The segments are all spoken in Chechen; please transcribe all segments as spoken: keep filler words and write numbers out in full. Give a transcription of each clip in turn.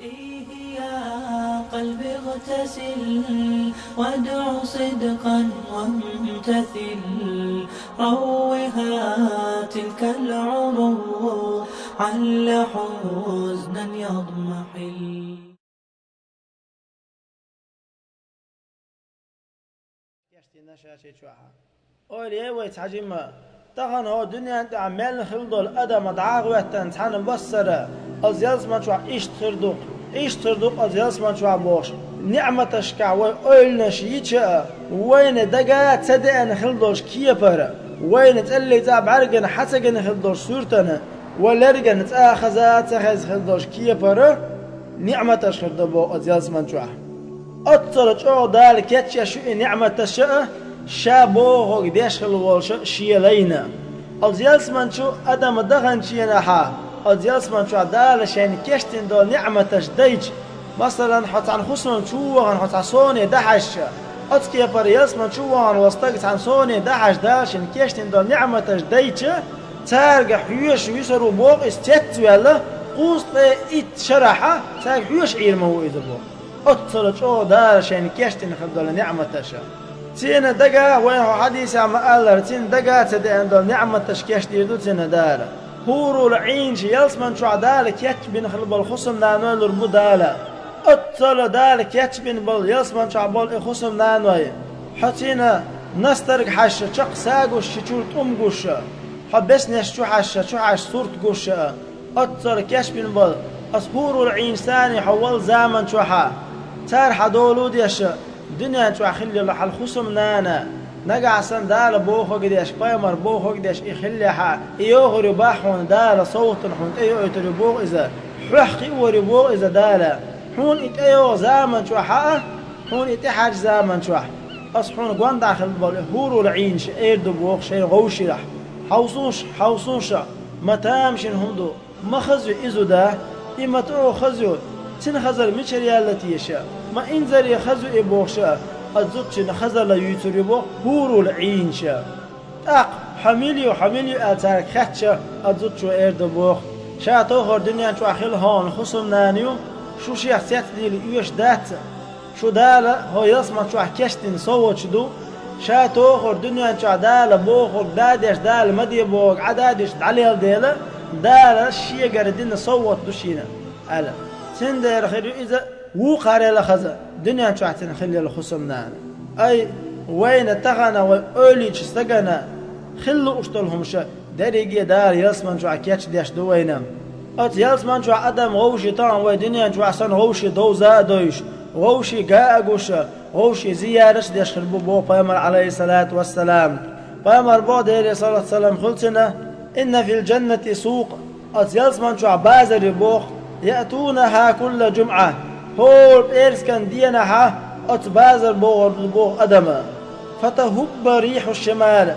إيه يا قلبي اغتسل، وادع صدقا وامتثل، روها تلك العروح، عل حزنا يضمحل. Кечдина ша ши чохьа. Ойла яй вай цхьа жимма. Тахан хӀо дуьнен тӀехь мел хила долу адам дӀа а гӀоьттина цхьана бассара, аз ялсаман чохь иштта хир ду-кх, иштта хир ду-кх аз ялсаман чохь бохуш, ниӀматашкахь вай ойланаш йича а, вайна дага а ца деана хила долуш кепара, вайна цӀеллица а бӀаьргана хьа ца гина хила долуш суьртана, вай лергана цӀа а хаза а ца хеза хила долуш кепара, ниӀматаш хир ду боху аз ялсаман чохь. Оццала чӀогӀа Дала кечъеш ю и ниӀматаша а, ша бохург деш хила волуша а шен лайна. Оцу ялсаман чу адам даханчу хенахьа, оцу ялсаман чохь Дала шайна кечдина долу ниӀматаш дайча, масалан, хьо цхьана хӀусамна чу вахана хьо цхьа соне дахьаша, оцу кепара ялсаман чу вахана волу стаг цхьана соне дахьаш Дала шайна кечдина долу ниӀматаш дайча, цаьрга хьоьжуш висар ву боху иза цецваьлла, кхузткъе итт шарахьа цаьрга хьоьжуш Ӏийр ма ву иза боху. Оццала чӀогӀа Дала шайна кечдина хир долу ниӀматаша. Цуьнан дага, вайна хьо хьадисехь ма-аллара, цуьнан дага а ца деана долу ниӀматаш кечдийр ду цуьнан Дала. ХӀурул Ӏийнаш ялсаман чохь Дала кечбина хила болу хӀусамнаной лур бу Дала. Оццала Дала кечбина болу ялсаман чохь болу и хӀусамнаной, хьо цуьнан настарг хьаьжча чекх са гуш, ши чуьра тӀум гуш, хьо беснеш чу хьаьжча чу хьаьжча сурт гуш, оццала кечбина болу, аса хӀурул Ӏийнаш санна хьо волу заман чохьа, цара хьан долу деш, дуьнен чохь хилла йолу хьан хӀусамнана, нагахь санна Дала бохург деш, пайхамар бохург деш и хиллехьа, и йохур ю бах хьуна Дала совгӀатана хьуна тӀейоуьйтур ю боху иза, хьох кхиор ю боху иза Дала, хьуна и тӀейогӀу заман чохьа а, хьуна и тӀехьаьжча заман чохь. Аса хьуна гонаха хила болу и хӀурул Ӏийнаш эр ду боху шайн гӀовшех. Хьовсуш, хьовсуша, ма тамашийна хӀума ду. Ма хаза ю и зуда, и ма тӀо хаза ю, цуьнан хазар мичара яьлла теша, ма инзаре хаза ю и бохуша, аса зудчунна хазалла юьйцур ю боху хӀурул Ӏийнаша. ТӀаккха, хьо мила ю, хьо мила ю аьлла цаьрга хаьттича, аса зудчо эр ду боху, ша тохара дуьнен чохь хилла хьуна хӀусамнана ю, шу шех цецдийла оьшуш дац а. Шу Дала хӀо ялсаман чохь кечдина совгӀаташ ду, ша тохара дуьнен чохь Дала бохург да деш, Дала ма де бохург Ӏа да деш дӀалела дела, Дала шегара дина совгӀат ду шена, аьлла. Цундела хир ю иза вукхарел а хаза, дуьнен чохь цуьнан хилла йолу хӀусамнана. Ай, вайна тахана вай ойла йича стагана хила лууш долу хӀумаша, дерриге а Дала ялсаман чохь кечдеш ду вайна. Оцу ялсаман чохь адам гӀовший тахана вай дуьнен чохь санна гӀовший довза а довзуш, гӀовший га а гуш, гӀовший зиярат а деш хир бу боху пайхамар, Ӏалайхиссалату вассалам. Пайхамар боху, Делера салат-салам хуьлда цунна: «Инна фил джаннати сукъ», оцу ялсаман чохь базар ю боху, «яътунахьа кулла джумъа», хӀора пӀераскан денахьа оцу базар богӀур ду боху адама. «Фатахубба рихьу шимал»,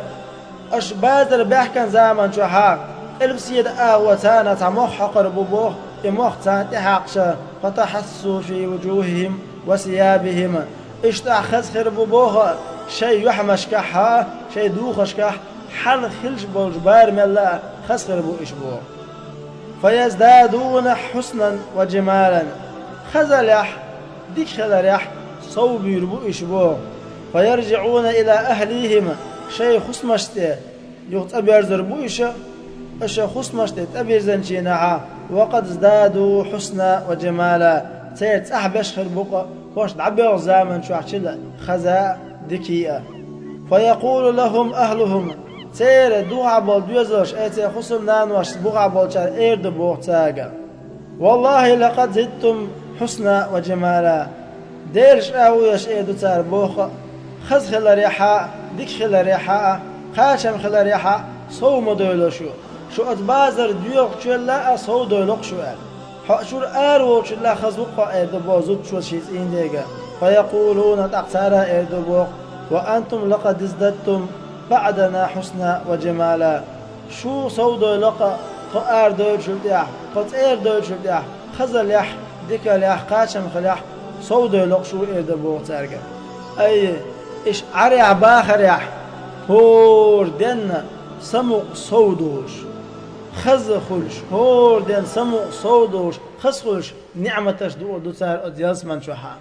аша базар баьхкан заман чохьа, къилбаседа агӀо царна цхьа мох хьокхур бу боху, и мох царна тӀехьаькхча, «фатахьассу фи вуджухихим ва сиябихим». Иштта хаза хир бу боху, шайн юьхьмашкахьа, шайн духашкахь хьал хилча болчу барамелла а хаза хир бу уьш боху. «Фаяздадуна хьуснан ва джималан». Хазалехь, дика хиларехь сов буьйр бу уьш боху. «ФаярджиӀуна ила ахлихим», шайн хӀусамашна тӀе юха цӀа боьрзур бу уьш, аша хӀусамашна тӀе цӀа бирзинчийнахьа, «ва къад здаду хьусна ва джимала», церан цӀахь беш хир бу-кх хӀорш дӀабоьлхучу заман чохь чила хаза а, дика а. «Фаякъулу лахум ахлухум», церан духахь болу доьзалш, ай, церан хӀусамнаношца бухахь болчара эр ду боху цаьрга: «Валлахьи, лакъад зидтум хьусна ва джимала». Делан чӀагӀо еш эр ду цара боху, хаза хиларехьа а, дика хиларехьа а, кхачам хиларехьа а сов ма дойло шу. Шу оцу базар доьлхучул а сов дойло-кх шу аьлла. Хьо чуьра ара волчул а хаза ву-кх хьо эр ду боху зудчо шен цӀийнан дега. Фаякъулуна, тӀаккха цара эр ду боху: «Ва антум лакъад издадтум баъдана хьусна ва джимала». Шу сов дойло-кх тхо ара дойлучул тӀаьхьа, тхо цӀера дойлучул тӀаьхьа, хазалехь, дикалехь, кхачамхалехь сов дойло-кх шу эр ду боху цаьрга. Ай, иштта Ӏарехь, бахарехь хӀора денна самукъа сов долуш, хаза хуьлуш, хӀора денна самукъа сов долуш, кхасхуьлуш ниӀматаш дуа ду цара оцу ялсаман чохьа.